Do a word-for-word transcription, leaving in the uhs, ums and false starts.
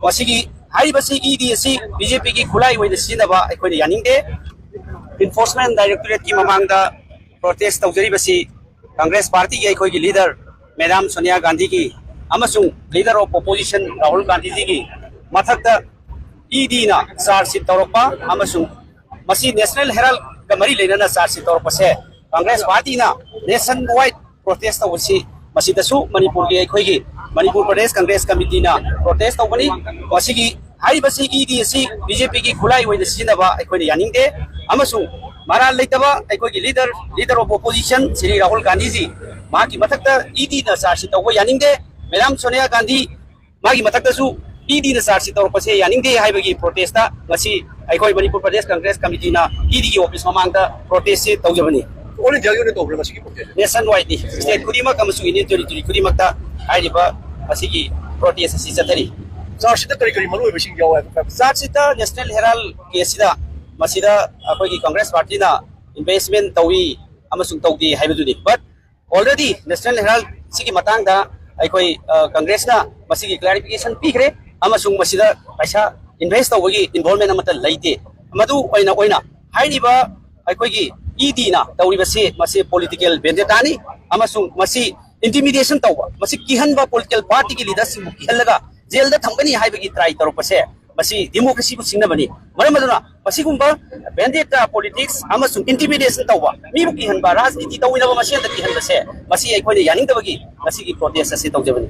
ꯃꯁꯤꯒꯤ ꯍꯥꯏꯔꯤꯕꯁꯤ ꯏ ꯗꯤ ꯑꯁꯤ ꯕꯤ ꯖꯦ ꯄꯤꯒꯤ ꯈꯨꯠꯂꯥꯏ ꯑꯣꯏꯅ ꯁꯤꯖꯤꯟꯅꯕ ꯑꯩꯈꯣꯏꯅ ꯌꯥꯅꯤꯡꯗꯦ꯫ ꯏꯟꯐꯣꯔꯁꯃꯦꯟ ꯗꯥꯏꯔꯦꯛꯇꯣꯔꯦꯠꯀꯤ ꯃꯃꯥꯡꯗ ꯄ꯭ꯔꯣꯇꯦꯁ ꯇꯧꯖꯔꯤꯕꯁꯤ ꯀꯪꯒ꯭ꯔꯦꯁ ꯄꯥꯔꯇꯤꯒꯤ ꯑꯩꯈꯣꯏꯒꯤ ꯂꯤꯗꯔ ꯃꯦꯗꯥꯝ ꯁꯣꯅꯤꯌꯥ ꯒꯥꯟꯙꯤꯒꯤ ꯑꯃꯁꯨꯡ ꯂꯤꯗꯔ ꯑꯣꯐ ꯑꯣꯄꯣꯖꯤꯁꯟ ꯔꯥꯍꯨꯜ ꯒꯥꯟꯙꯤꯖꯤꯒꯤ ꯃꯊꯛꯇ ꯏ ꯗꯤꯅ ꯆꯥꯔꯖ ꯁꯤꯠ ꯇꯧꯔꯛꯄ ꯑꯃꯁꯨꯡ ꯃꯁꯤ ꯅꯦꯁꯅꯦꯜ ꯍꯦꯔꯥꯜꯗꯀ ꯃꯔꯤ ꯂꯩꯅꯅ ꯆꯥꯔꯖ ꯁꯤꯠ ꯇꯧꯔꯛꯄꯁꯦ ꯀꯪꯒ꯭ꯔꯦꯁ ꯄꯥꯔꯇꯤꯅ ꯅꯦꯁꯟ ꯋꯥꯏꯗ ꯄ꯭ꯔꯣꯇꯦꯁ ꯇꯧꯕꯁꯤ ꯃꯁꯤꯗꯁꯨ ꯃꯅꯤꯄꯨꯔꯒꯤ ꯑꯩꯈꯣꯏꯒꯤ ꯃꯅꯤꯄꯨꯔ ꯄ꯭ꯔꯗꯦꯁ ꯀꯪꯒ꯭ꯔꯦꯁ ꯀꯃꯤꯇꯤꯅ ꯄ꯭ꯔꯣꯇꯦꯁ ꯇꯧꯕꯅꯤ꯫ ꯃꯁꯤꯒꯤ ꯍꯥꯏꯔꯤꯕꯁꯤ ꯏ ꯗꯤ ꯑꯁꯤ ꯕꯤ ꯖꯦ ꯄꯤꯒꯤ ꯈꯨꯠꯂꯥꯏ ꯑꯣꯏꯅ ꯁꯤꯖꯤꯟꯅꯕ ꯑꯩꯈꯣꯏꯅ ꯌꯥꯅꯤꯡꯗꯦ ꯑꯃꯁꯨꯡ ꯃꯔꯥꯜ ꯂꯩꯇꯕ ꯑꯩꯈꯣꯏꯒꯤ leader, leader of opposition Shri Rahul Gandhiji ꯃꯍꯥꯛꯀꯤ ꯃꯊꯛꯇ ꯏ ꯗꯤꯅ ꯆꯥꯔꯖ ꯁꯤꯠ ꯇꯧꯕ ꯌꯥꯅꯤꯡꯗꯦ꯫ ꯃꯦꯗꯥꯝ ꯁꯣꯅꯤꯌꯥ ꯒꯥꯟꯙꯤ ꯃꯥꯒꯤ ꯃꯊꯛꯇꯁꯨ ꯏ ꯗꯤꯅ ꯆꯥꯔꯖ ꯁꯤꯠ ꯇꯧꯔꯛꯄꯁꯦ ꯌꯥꯅꯤꯡꯗꯦ ꯍꯥꯏꯕꯒꯤ ꯄ꯭ꯔꯣꯇꯦꯁꯇ ꯉꯁꯤ ꯑꯩꯈꯣꯏ ꯃꯅꯤꯄꯨꯔ ꯄ꯭ꯔꯗꯦꯁ ꯀꯪꯒ꯭ꯔꯦꯁ ꯀꯃꯤꯇꯤꯅ ꯏ ꯗꯤꯒꯤ ꯑꯣꯐꯤꯁ ꯃꯃꯥꯡꯗ ꯄ꯭ꯔꯣꯇꯦꯁꯁꯦ ꯇꯧꯖꯕꯅꯤ꯫ ꯑꯣꯜ ꯏꯟꯗꯤꯌꯥꯒꯤ ꯑꯣꯏꯅ ꯇꯧꯕ꯭ꯔꯥ ꯃꯁꯤꯒꯤ ꯄ꯭ꯔꯣꯇꯦꯁ? ꯅꯦꯁꯟ ꯋꯥꯏꯗꯅꯤ, ꯁ꯭ꯇꯦꯠ ꯈꯨꯗꯤꯡꯃꯛ ꯑꯃꯁꯨꯡ ꯌꯨꯅꯤꯌꯟ ꯇꯦꯔꯤꯇꯣꯔꯤ ꯈꯨꯗꯤꯡꯃꯛꯇ ꯍꯥꯏꯔꯤꯕ ꯑꯁꯤꯒꯤ ꯄ꯭ꯔꯣꯇꯦꯁ ꯑꯁꯤ ꯆꯠꯊꯔꯤ꯫ ꯆꯥꯔꯖꯁꯤꯗ ꯀꯔꯤ ꯀꯔꯤ ꯃꯔꯨꯑꯣꯏꯕꯁꯤꯡ ꯌꯥꯎꯋꯦ ꯍꯥꯏꯕ? ꯆꯥꯔꯖꯁꯤꯗ ꯅꯦꯁꯅꯦꯜ ꯍꯦꯔꯥꯜꯗ ꯀꯦꯁꯁꯤꯗ ꯃꯁꯤꯗ ꯑꯩꯈꯣꯏꯒꯤ ꯀꯪꯒ꯭ꯔꯦꯁ ꯄꯥꯔꯇꯤꯅ ꯏꯟꯚꯦꯁꯃꯦꯟ ꯇꯧꯏ ꯑꯃꯁꯨꯡ ꯇꯧꯗꯦ ꯍꯥꯏꯕꯗꯨꯅꯤ꯫ But already ꯅꯦꯁꯅꯦꯜ ꯍꯦꯔꯥꯜꯗ ꯁꯤꯒꯤ ꯃꯇꯥꯡꯗ ꯑꯩꯈꯣꯏ, ꯑ, ꯀꯪꯒ꯭ꯔꯦꯁꯅ ꯃꯁꯤꯒꯤ ꯀ꯭ꯂꯦꯔꯤꯐꯤꯀꯦꯁꯟ ꯄꯤꯈ꯭ꯔꯦ ꯑꯃꯁꯨꯡ ꯃꯁꯤꯗ ꯄꯩꯁꯥ ꯏꯟꯚꯦꯁ ꯇꯧꯕꯒꯤ ꯏꯟꯚꯣꯜꯕꯃꯦꯟ ꯑꯃꯠꯇ ꯂꯩꯇꯦ꯫ ꯃꯗꯨ ꯑꯣꯏꯅ, ꯑꯣꯏꯅ ꯍꯥꯏꯔꯤꯕ ꯑꯩꯈꯣꯏꯒꯤ ꯏ ꯗꯤꯅ ꯇꯧꯔꯤꯕꯁꯤ ꯃꯁꯤ ꯄꯣꯂꯤꯇꯤꯀꯦꯜ ꯚꯦꯟꯗꯦꯇꯥꯅꯤ ꯑꯃꯁꯨꯡ ꯃꯁꯤ ꯏꯟꯇꯤꯃꯤꯗꯦꯁꯟ ꯇꯧꯕ, ꯃꯁꯤ ꯀꯤꯍꯟꯕ, ꯄꯣꯂꯤꯇꯤꯀꯦꯜ ꯄꯥꯔꯇꯤꯒꯤ ꯂꯤꯗꯔꯁꯤꯡꯕꯨ ꯀꯤꯍꯜꯂꯒ ꯖꯦꯜꯗ ꯊꯝꯒꯅꯤ ꯍꯥꯏꯕꯒꯤ ꯇ꯭ꯔꯥꯏ ꯇꯧꯔꯛꯄꯁꯦ ꯃꯁꯤ ꯗꯦꯃꯣꯀ꯭ꯔꯦꯁꯤꯕꯨ ꯁꯤꯡꯅꯕꯅꯤ꯫ ꯃꯔꯝ ꯑꯗꯨꯅ ꯃꯁꯤꯒꯨꯝꯕ ꯚꯦꯟꯗꯦꯇꯥ ꯄꯣꯂꯤꯇꯤꯛꯁ ꯑꯃꯁꯨꯡ ꯏꯟꯇꯤꯃꯤꯗꯦꯁꯟ ꯇꯧꯕ, ꯃꯤꯕꯨ ꯀꯤꯍꯟꯕ, ꯔꯥꯖꯅꯤꯇꯤ ꯇꯧꯃꯤꯟꯅꯕ ꯃꯁꯦꯟꯗ ꯀꯤꯍꯟꯕꯁꯦ ꯃꯁꯤ ꯑꯩꯈꯣꯏꯅ ꯌꯥꯅꯤꯡꯗꯕꯒꯤ ꯉꯁꯤꯒꯤ ꯄ꯭ꯔꯣꯇꯦꯁ ꯑꯁꯤ ꯇꯧꯖꯕꯅꯤ꯫